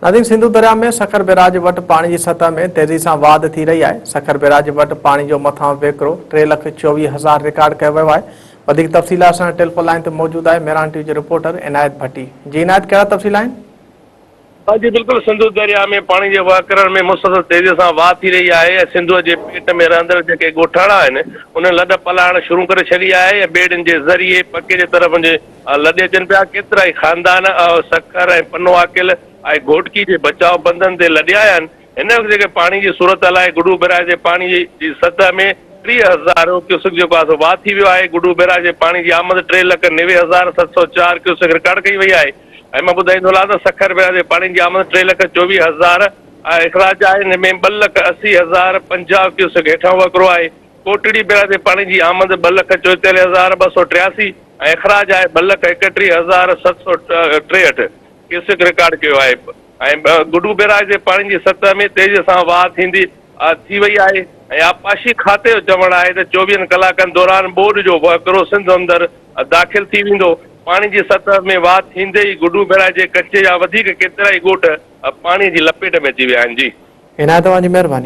ناظرين سنڌو درياء ۾ سکر بيراج وٽ پاڻي جي سطح ۾ تيزي سان واڌ ٿي رهي آهي. سکر بيراج وٽ پاڻي جو مٿان وهڪرو 3,24,000 رڪارڊ ڪيو ويو آهي. وڌيڪ تفصيل لاء اسان ٽيليفون لائين تي موجود آهي مهراڻ ٽي وي جو رپورٽر عنايت ڀٽي. جي عنايت ڪهڙا تفصيل آهن؟ ها جي بلڪل سنڌو درياء ۾ پاڻي جي وهڪرن ۾ مسلسل تيزي سان واڌ ٿي رهي آهي ۽ سنڌوء جي پيٽ ۾ رهندڙ جيڪي ڳوٺاڻا آهن انهن لڏ پلاڻ شروع ڪري ڇڏي آهي ۽ ٻيڙين جي ذريعي پڪي جي طرف جي لڏي اچن پيا ڪيترائي خاندان سکر ۽ پنو عاقل ۽ گهوٽڪي جي بچاء بندن تي لڏي آيا آهن هن وقت جيڪي پاڻي جي صورتحال آهي گڊو بئراج جي پاڻي جي سطح ۾ 30,000 ڪيوسڪ جيڪو آهي سو واڌ ٿي ويو آهي گڊو بئراج جي پاڻي جي آمد 3,90,704 ڪيوسڪ رڪارڊ ڪئي وئي آهي ۽ مان ٻڌائيندو هلان ته سکر بئراج جي پاڻي جي آمد 3,24,000 اخراج آهي ان ۾ 2,80,050 ڪيوسڪ هيٺان وهڪرو آهي ڪوٽڙي بئراج جي پاڻي جي آمد 2,44,283 ۽ اخراج آهي 2,31,763 ڪيوسڪ رڪارڊ ڪيو آهي ۽ گڊو بئراج تي پاڻي جي سطح ۾ تيزي سان واڌ ٿيندي ٿي وئي آهي ۽ آبپاشي کاتي جو چوڻ آهي ته چوويهن ڪلاڪن دوران ٻوڏ جو وهڪرو سنڌ اندر داخل ٿي ويندو، پاڻي جي سطح ۾ واڌ ٿيندي ئي گڊو بئراج جي ڪچي جا وڌيڪ ڪيترائي ڳوٺ پاڻي جي لپيٽ ۾ اچي ويا آهن. جي. عنايت اوهان جي مهرباني.